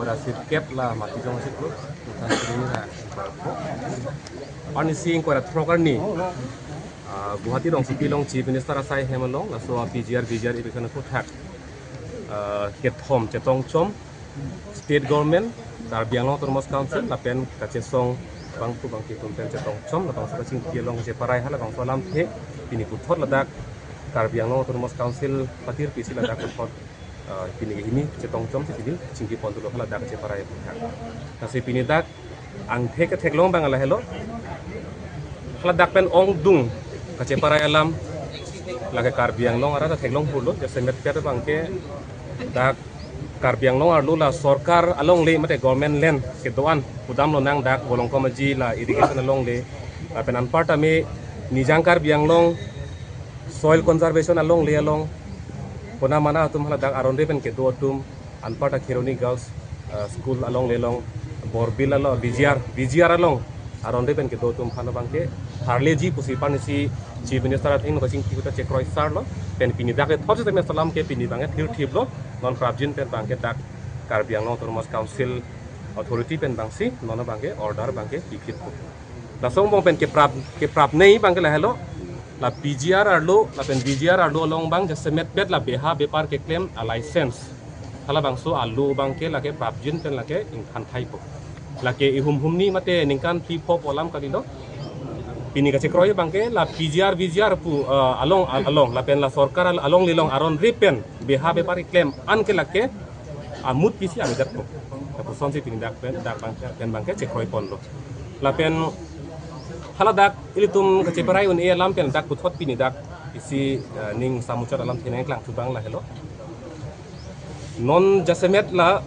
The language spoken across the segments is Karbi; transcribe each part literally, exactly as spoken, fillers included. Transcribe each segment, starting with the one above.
Ra sirkep la Matijong Siklo, Bhutan Sri Nira Ingkoi ra pho. Arnisi ingkoi ra throk arni, ah, Guwahati rongsopi along Chief Minister asai hem along, laso a P G R, V G R eviction aphuthak, ah, kethom chetongchom, State Government, Karbi Anglong Autonomous Council, lapen kachesong bangphu bangke atum pen chetongchom, labangso kachingki along cheparai halabangso alamthe, pini puthot ladak Karbi Anglong Autonomous Council patir pisi ladak puthot, ah, pini ke hini chetongchom si pini chingki pon tulo haladak cheparai aphuthak. Lasi pini dak angthek ketheklong abang lahelo. Haladak pen ongdung kacheparai alam, lake Karbi Anglong arat ta theklong pulo, jasemet pen abangke dak Karbi Anglong arlo la sorkar alongle mate government land kedo-an pudam lonang dak Bolongkom Aji la irrigation alongle, lapen anparta me Nijang Karbi Anglong soil conservation alongle along, kona mana atum haladak aron re pen kedo atum, anparta Kheroni Girls, ah, School alongle along, Borbil along, V G R, V G R along aron re pen kedo atum aphan abangke tharleji pusi arnisi Chief Minister atheng no kachingki ahut ta chekroi sarlo, pen pini dak le thot sitame alam ke pini abangke thirthiplo, non prapjin pen abangke dak Karbi Anglong Autonomous Council authority pen abangsi non abangke order abangke piphitpo. Laso angbong pen keprap, keprapnei abangke lahelo, la P G R arlo lapen V G R arlo along abang jasemet pen la beha bepar keklem a license, halabangso arlo abangke lake prapjin pen lake ingthan thaipo. Lake ihum humni mate ningkan phli pho pu alam kalilo. Pini kachekroi abangke la P G R, V G R pu, eh, along, al-, along, lapen la sorkar al-, alongle along aron re pen beha bepar keklem an ke lake amut pisi amedetpo. Lapusonsi pini dak pen, dak abang, pen abangke chekroi ponlo. Lapen haladak ilitum kacheparai un-e alam pen dak puthot pini dak isi, eh, ning samuchot alamthe nangklang thu abang lahelo. Non jasemet la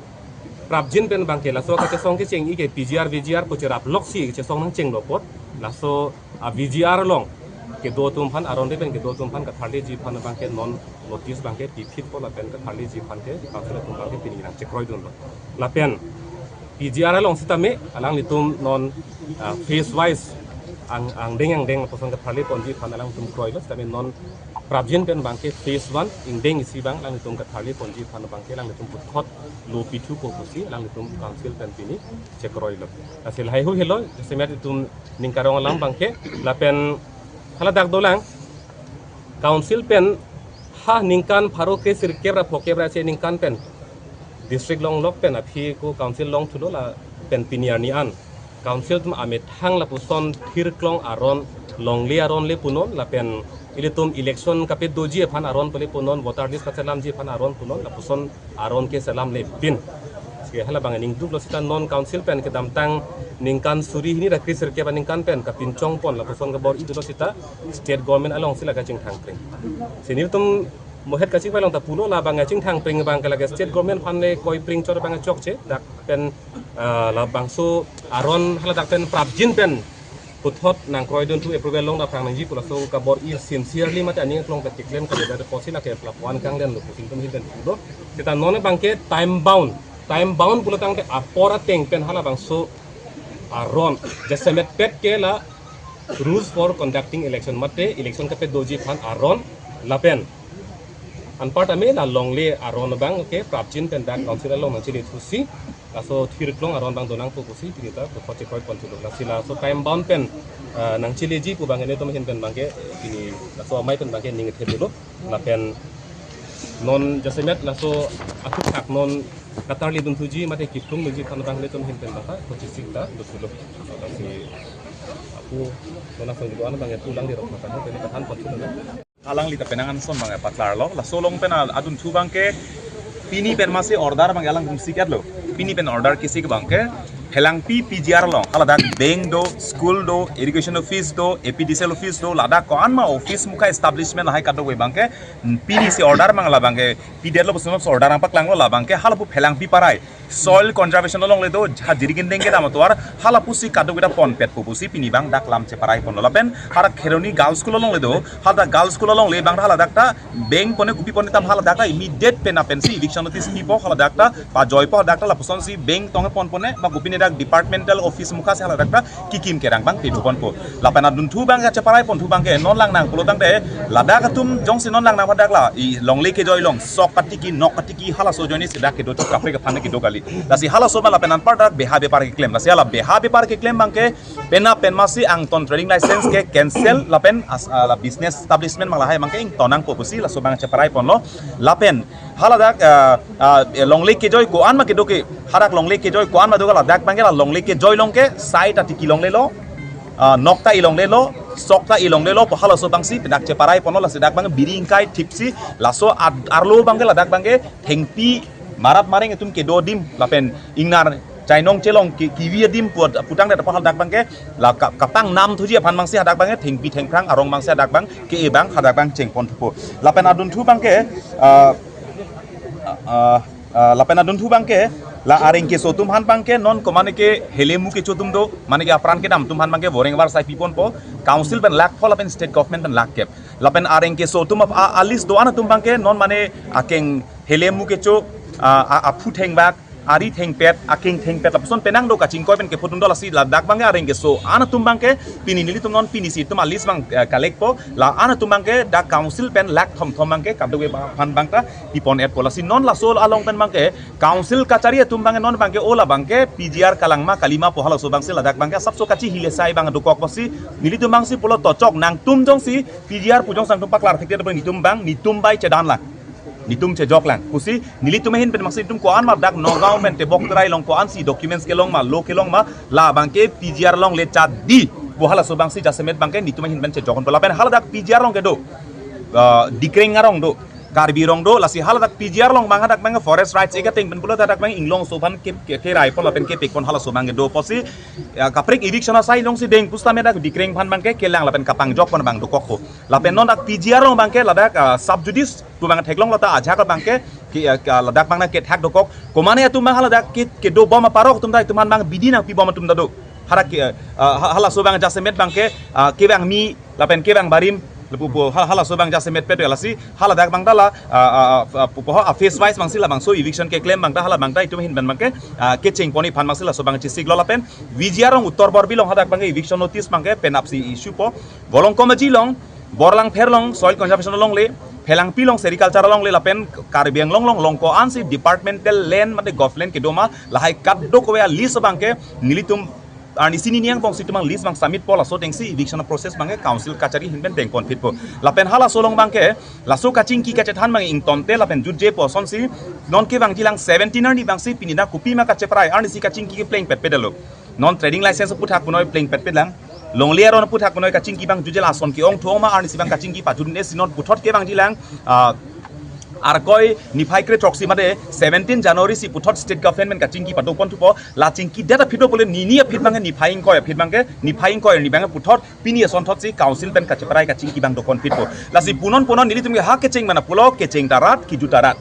prapjin pen abangke laso kachesong kecheng-i ke P G R, V G R pu cherap loksi kachesong nangchenglo apot, laso a V G R along kedo atum aphan, aron re pen kedo atum aphan katharleji aphan abangke non notice abangke piphitpo lapen katharleji aphan ke council atum abangke pini nangchekroidunlo. Lapen P G R along sitame alanglitum non, ah, phase wise ang, angdeng angdeng lapuson katharle ponji aphan alangtum kroilo, sitame non prapjin pen abangke phase one ingdeng isi abang alanglitum katharle ponji aphan abangke alanglitum puthot lo pithupo pusi alanglitum council pen pini chekroilo. Lasi lahai hu helo, jasemet itum ning karong alam abangke, lapen haladak dolang, council pen ha ningkan pharo kre sirkep ra phokep ra isi ningkan pen district longlok pen aphi ko council longthulo lapen pini arni an council atum amethang lapuson thirklong aron, longle aron le punon lapen ilitum election kapedoji aphan aron pale punon, voter list kachelamji aphan aron punon, lapuson aron ke selamle pin. Lasi halabang ningduklo sita non council pen kedamtang ningkan suri hini ra kre sirkep aningkan pen kapinchong pon lapuson kabor-i dolo sita state government alongsi la kachingthang pring. Si nelitum mohet kachingpai along ta pulo, labang kachingthang pring abangke lake state government aphan le koi pring chot abang chokche, dak pen, ah, labangso aron haladak pen prapjin pen puthot nangkroidun thu approval long ta aphrang nangji pu laso kabor-i sincerely mate aning aklong pen keklem kali dak apotsi lake lapu-an kanglenlo pusi nelitum ahin pen pulo. Sita non abangke time bound, time bound pulo tangte apor ateng pen halabangso aron jasemet pen ke la rules for conducting election mate election kapedoji aphan aron lapen anparta me la longle aron abangke prapjin pen dak council along nangchele thusi laso thirklong aron abang donangpo pusi pini ta puthot chekroi ponthulo. Lasi laso time bound pen, ah, nangcheleji pu abang nelitum ahin pen abangke pini laso amei pen abangke ning kethe dolo. Lapen non jasemet laso aphuthak non katharledun thuji mate kiplung nangji aphan abang nelitum ahin pen abangke kochisik ta dothulo. Lasi apu non asong judo an abangke pulang di rok mata pen kathan ponthulo. Alangli ta penang anson abang patlarlo. Laso along pen al-, adunthu abangke pini pen masi order abang alangtum siketlo. Pini pen order kisik abangke Phelangpi P G R along haladak bank do, school do, irrigation office do, A P D C L office do, ladak ko-an ma office mukha establishment lahai kadokave abangke pini si order abang labangke pidetlo pusi non order nangpaklanglo, labangke halapu Phelangpi parai soil conservation alongle do, ha Jirikindeng kedam atovar halapusi kadokave ta ponpetpo pusi pini abang dak lam cheparai ponlo. Lapen hara Kheroni Girls School alongle do, haladak Girls School alongle abang haladak ta bank pone kopi pone tam haladak ta immediate pen apensi eviction notice pipo, haladak ta pajoipo, haladak ta lapusonsi bank tong pon pone ba kopine dak departmental office mukha si haladak ta kikim kerang abang pipo ponpo. Lapen adunthu abang kacheparai ponthu abangke non langnang pulo tangte ladak atum jongsi non langnang pada la i longle kejoi along sok katiki nok katiki halaso ajoine si dak kedo chok kaprek aphan kedo kali. Lasi halaso abang lapen anparta beha bepar keklem. Lasi hala beha bepar keklem abangke penap pen masi angton trading license ke cancel lapen as, ah, la business establishment abang lahai abangke ington nangpo pusi laso abang cheparai ponlo. Lapen haladak, ah, ah, longle kejoi ko-an ma kedo ke, hadak longle kejoi ko-an ma do ke ladak abangke la longle kejoi along ke sai ta tiki longlelo, ah, nok ta ilonglelo, sok ta ilonglelo pu halaso abangsi penap cheparai ponlo. Lasi dak abang biri ingkai thipsi laso ad-, arlo abangke ladak abangke thengpi marat mareng atum kedo adim lapen ingnar chainong chelong ki-, kivi adim pu-, putangdet apot hadak abangke la ka-, kapang nam thuji aphan abangsi hadak abangke thengpi thengphrang arong abangsi hadak abang ke-e abang hadak abang chengpon thupo. Lapen adunthu abangke, ah, ah, ah, lapen adunthu abangke la areng keso atum aphan abangke non ko mane ke helemu kecho atum do, mane ke apran kedam atum aphan abangke voreng varsai piponpo, council pen lakh pho lapen state government pen lakh kep. Lapen areng keso atum ap-, a, a list do-an atum abangke non mane akeng helemu kecho, a, a, aphu thengbak, ari thengpet, akeng thengpet lapuson penang do kachingkoi pen kepho atum do. Lasi ladak abangke areng keso-an atum abangke pini nelitum non pinisi atum a list abang, eh, collect po, la-an atum abangke dak council pen lakh thomthom abangke kadokave aphan abangta pipon-etpo. Lasi non laso along pen abangke council kachari atum abangke non abangke o la abangke P G R kalang ma kali ma pu halaso abangsi ladak abangke asapso kachi hilesai abang dokok pusi nelitum abangsi pulo, to chok nangtum jongsi P G R pu jongsi nangtum paklar thekte pu nelitum abang, nelitum bai chedan lang, nelitum chejok lang pusi nelitum ahin pen abangsi nelitum ko-an ma dak Nagaon pen tebok terai along ko-ansi documents kelong ma, law kelong ma, la abangke P G R longle chot di pu halaso abangsi jasemet abangke nelitum ahin pen chejokponpo. Lapen haladak P G R along kedo, ah, Dikreng arong do, Karbi arong do, lasi haladak P G R along abang hadak abang forest rights ega teng pen pulo hadak abang inglongso aphan ke, ke, kerai pon lapen kepek pon halaso abang kedo pusi, ya, kaprek eviction asai alongsi deng pusitame dak Dikreng aphan abangke kelang lapen kapangjok pon abang dokokpo. Lapen non dak P G R along abangke ladak, ah, sub judice pu abang theklonglo ta ajahak abangke ke, ah, ka-, ladak abang nangkethak dokok. Ko mane atum abang haladak ke, kedo bom aparok atum ta itum aphan abang bidi nangpi bom atum ta do. Hadak ke, ah, ha-, halaso abang jasemet abangke, ah, kevang mi lapen kevang barim lapu pu ha-, halaso abang jasemet pet lasi haladak abangta la, ah, ah, ah, pu pu ha, ah, phase wise abangsi labangso eviction keklem abangta hala abangta itum ahin pen abangke, ah, kecheng pon aphan abangsi laso abang chesiklo. Lapen V G R along Uttar Borbil along hadak abangke eviction notice abangke penapsi issue po. Volongkom Aji along, Borlangpher along soil conservation alongle, Phelangpi along sericulture alongle lapen Karbi Anglong along, along ko-ansi departmental land mate govt land kedo ma lahai kadokave a list abangke nelitum arnisi nini angbongsi itum abang list abang submit po, laso atengsi eviction process abangke council kachari ahin pen dengpon phitpo. Lapen halaso along abangke laso kachingki kachethan abang ingtonte lapen jutje pu asonsi non kevangji lang seventeen arni abangsi pini dak kopima kacheparai arnisi kachingki kepleng petpet lo. Non trading license aphuthak punoi pleng petpet lang. Longle aron aphuthak punoi kachingki abang jutje, lason ke-ong thu-ong ma arnisi abang kachingki pajut-un-e si non puthot kevangji lang, ah, Arkoi niphai kre throksi mate seventeen January si puthot state government pen kachingki padopon thupo. La chingkidet aphi do pule nini aphi abangke niphai ingkoi aphi abangke, niphai ingkoi arni abangke puthot pini asonthotsi council pen kacheparai kachingki abang dopon phitpo. Lasi punon punon nelitum ke ha kecheng mana pulo, kecheng ta rat, kijut ta rat.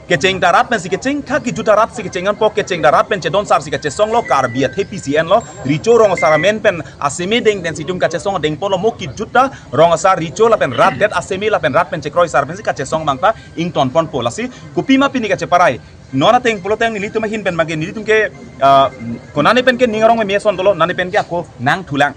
Kecheng ta rat pensi kecheng, ha kijut ta rat si kecheng anpo, kecheng ta rat pen chedon sar si kachesonglo, Karbi athepi si enlo, recho rong asar amen pen aseme deng pensi itum kachesong dengponlo, mo kijut ta rong asar, recho lapen rat det aseme lapen rat pen chekroi sar pensi kachesong abangta ingtonponpo. Lasi kopima pini kacheparai. Non ateng pulo teng nelitum ahin pen abangke nelitum ke, ah, ko nane pen ke ning arong meme ason dolo, nane pen ke ako nangthulang.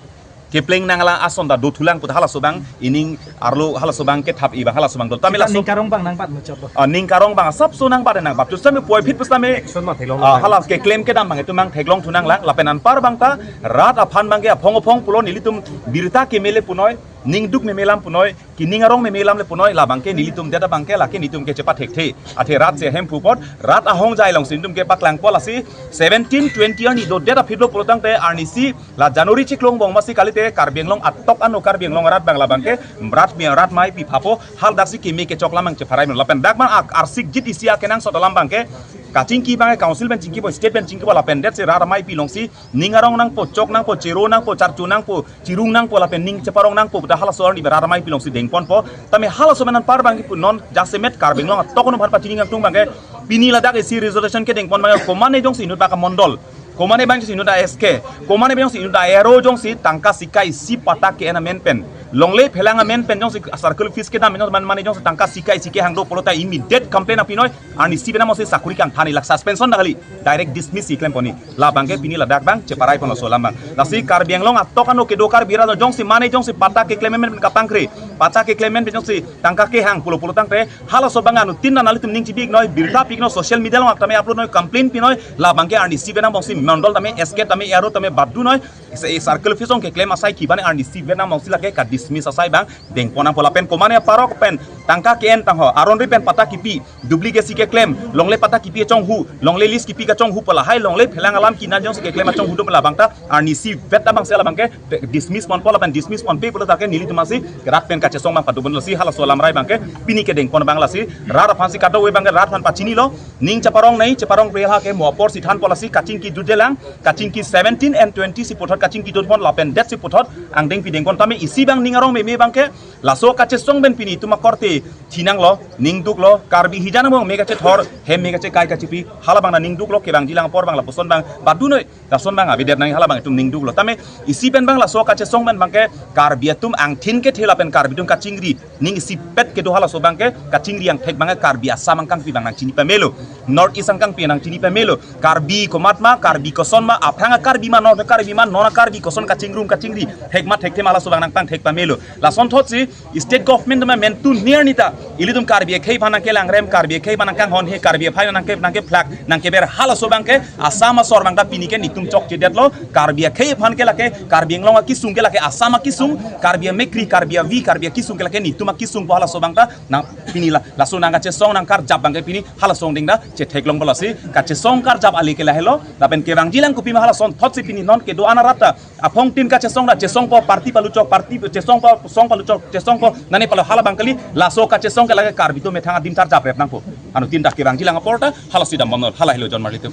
Kepleng nanglang ason ta dothulang pu ta halaso abang ining arlo halaso abang kethap-i abang halaso abang dolo. Tame Kita laso ning karong abang nangbat muchot lo. Ah, ning karong abang asapso nangbat nangbat. Terus tame puvoiphit pusitame, Action ma theklong ah, lang. Hala keklem kedam abang itum abang theklong thunang lang. Lapen anpar abangta rat aphan abangke aphong aphong pulo nelitum birta kemele punoi, ning duk meme alam punoi, kining arong meme alam le punoi, la abangke nelitum det abangke lake nelitum ke chepathekthe. Athe rat si ahemphu apot, rat ahongjai alongsi nelitum kepaklangpo. Lasi seventeen twenty arni dodet aphi lo pulo tangte arnisi la January chiklo angbong masi kalite Karbi Anglong atok ano Karbi Anglong arat abang la abangke rat mi rat maipi phapo, haladak si keme kechok lam abang chepharai non. Lapen dak abang ak-, arsikjit isi akenangsot alam abangke kachingki abangke council pen chingkipo, state pen chingkipo, lapen det si rat maipi alongsi ning arong nangpo, chok nangpo, chero nangpo, charcho nangpo, chirung nangpo lapen ning cheparong nangpo pu ta halaso arni rat maipi alongsi dengponpo. Tame halaso amen anpar abangke pu non jasemet Karbi Anglong atok ano aphan pachini nangtung abangke pini ladak isi resolution kedengpon abangke ko mane jongsi inut baka mondol Komane abang jongsi inut a-S K, komane abang jongsi inut a-ARO jongsi tangka sika isi patta ke-en amen pen, longle phelang amen pen jongsi circle office kedam jongsi man mane jongsi tangka sika isi kehang do pulote immediate complain apinoi, arnisi pen abangsi sakuri kangthan-ik, lake suspension ta kali, direct dismiss si klemponji. Labang ke pini ladak abang cheparai ponlo laso alam abang. Lasi Karbi Anglong atok ano kedo Karbi arat jongsi mane jongsi patta keklem amen pen kapangkri, patta keklem amen pen jongsi tangka kehang pulo pulo tangte, halaso abang anuttin nanglitum ning chibi-iknoi, birta pi-iknoi, social media along tame upload noi, complain pinoi, labang ke arnisi pen abangsi mondol tame, S K tame, ARO tame badunoi, se circle office along keklem asai kibane arnisi pen abangsi lake ka dismiss asai abang dengpon nangpo. Lapen komane parok pen tangka ke-en tangho, aron ri pen patta kipi, duplicate si keklem, longle patta kipi achonghu, longle lease kipi kachonghu pu lahai longle phelang alam kinan jongsi keklem achonghu do pu labang ta arnisi vet abangsi labang ke dismiss ponpo, lapen dismiss ponpe pulo ta ke nelitum asi rat pen kachesong abang padobom. Lasi halaso alam rai abang ke pini kedengpon abang, lasi rat aphansi kadokave abang ke rat aphan pachinilo, ning cheparong nei, cheparong pre ha ke mo apor si thanpo. Lasi kachingki jutjelang, kachingki seventeen and twenty si puthot kachingki jutpon lapen det si puthot angdengpi dengpon tame, isi abang ning arong meme abang ke laso kachesong pen pini itum akorte thinanglo, ning duklo, Karbi hijan abang me kachethor, hem me kachekai kachepi, hala abang na ning duklo, kevangjilang apor abang lapuson abang badunoi, lason abang avedet nang, hala abang itum ning duklo. Tame isi pen abang laso kachesong pen abang ke Karbi atum angthin kethe lapen Karbi atum kachingri ning isipet kedo, halaso abang ke kachingri angthek abang ke Karbi Assam angkangpi abang nangchini pamelo, North East angkangpi nangchini pamelo. Karbi komatma, Karbi kosonma, aphrang a-Karbi ma, non a-Karbi ma, non a-Karbi koson kachingrum kachingri, thekma thekthe ma, halaso abang nangpangthek pamelo. Lasonthotsi state government atum amen tun niar nita ilitum Karbi akhei aphan nangkelangrem, Karbi akhei aphan nangkanghon he, Karbi akhei aphan nangke nangkephlak nangkeber, halaso abang ke Assam asor abang ta pini ke netum chokchedetlo. Karbi akhei aphan ke lake, Karbi Anglong akisung ke lake Assam akisung, Karbi amekkri, Karbi avi, Karbi akisung ke lake netum akisung pu halaso abang ta nang pini la laso nangkachesong nangkarjap abang ke pini halaso angdeng ta chetheklongpo. Lasi kachesong karjap ale ke lahelo, lapen kevangjilang kopima, halasonthotsi pini non kedo-an arat ta aphongtin kachesong ta chesongpo, party paluchok, party chesongpo, song paluchok, chesongpo, nane palo, hala abang kali. Laso kachesong ke lake Karbi atum methang adim tarjaprep nangpo. Anuttin ta kevangjilang apor ta halasi dambomnoi, hala helo jon marlitum.